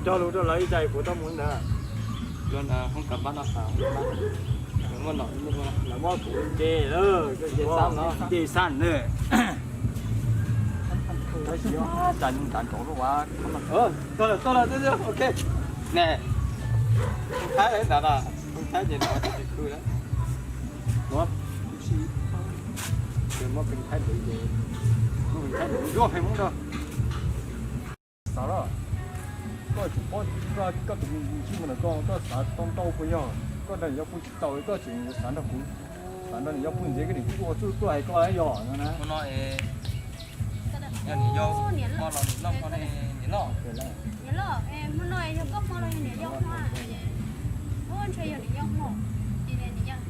Cog lus rau lawv ib tsam kuv tau mus ntawd. Lawv muab kuv nce, nce xab na. Tab sis tas ntav nrov lub ua. Tau lawm, tau lawm, ok. Ne, Hmoob Thaib ntawd, Hmoob Thaib ces nrov ces khw lawm. Muab Peev Thaib lwv ces, muab Peev Thaib lwv zuaj pheej Hmoob rau. Xav los, koj tseem paub koj tus me ntsis mus ntawm koj, koj xav tau ntau puas yog? Koj nrog niam yau pw tsis tau, koj tseem xav nrog kuv, xav nrog niam yau pw ntxiv, koj niam kuj ua txuj tuaj hais koj yog no na. Hnub no es yog niam yau hmo los niam loj hmo ne, niam loj. Niam loj, hnub no yog koj hmo los yog niam yau hmo? Ub, ntshe yog niam yau hmo, ces niam yau.